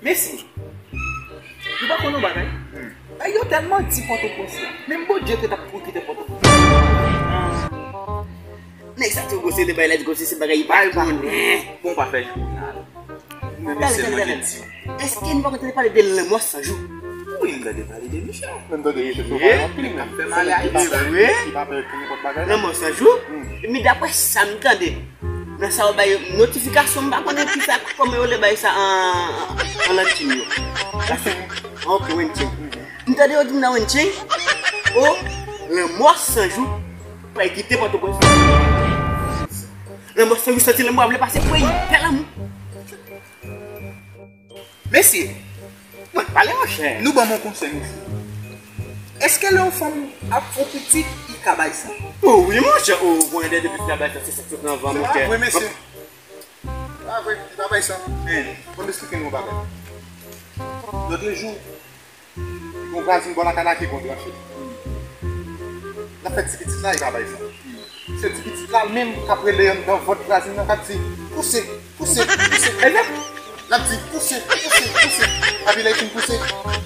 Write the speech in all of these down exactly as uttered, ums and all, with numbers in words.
Mesye, nou pa konn yon bagay? Ay, yo tèlman di Pòtoprens la. Menm Bondye te t ap pou kite Pòtoprens. Nèg sa tou gwo se de bagay la di kòmsi se bagay li pa konnen. Bon, pa fè jounal. Men mesye, mwen te di. Èske nou pa konn tande pale de lanmò san jou? Wi, m tande pale de misye. Men m tande misye sou pale anpil, men. Ap fè malè a. Li pa pè pou nenpòt bagay. Lanmò san jou? Men daprè sa m tande, nan sa yo bay notifikasyon, m pa konnen kisa, kòman yo le bay sa an, an, an latin yo. Ok, Wencheng. M tande yo di m nan Wencheng, o, lanmò san jou pral kite Pòtoprens. Lanmò san jou santi lanmò a vle pase, kwè, tèl lanmou. Mesye, mwen pale monchè. Nou ban m yon konsèy, mesye. Èske lè yon fanm ap fè pitit, li ka bay san? O wi, monchè, o, bon, lè de pitit la bay san, se sa k sot nan van, monchè. A vre, mesye. A vre, li pa bay san. Bon, m esplike nou yon bagay. Lòt jou, yon vwazin bò lakay la ki gon tranche. L ap fè ti pitit la, li pa bay san. Se ti pitit la menm k ap rele anndan vant vwazin nan, k ap di, "Pouse, pouse, pouse." L ap di, "Pouse, pouse, pouse." Epi lè l fin pouse,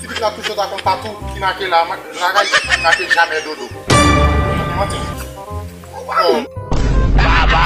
ti pitit la touche ak yon tatou ki make la, ma-, lakay, ki make "Jamè dodo." Mwen di, "Waw!" Baba!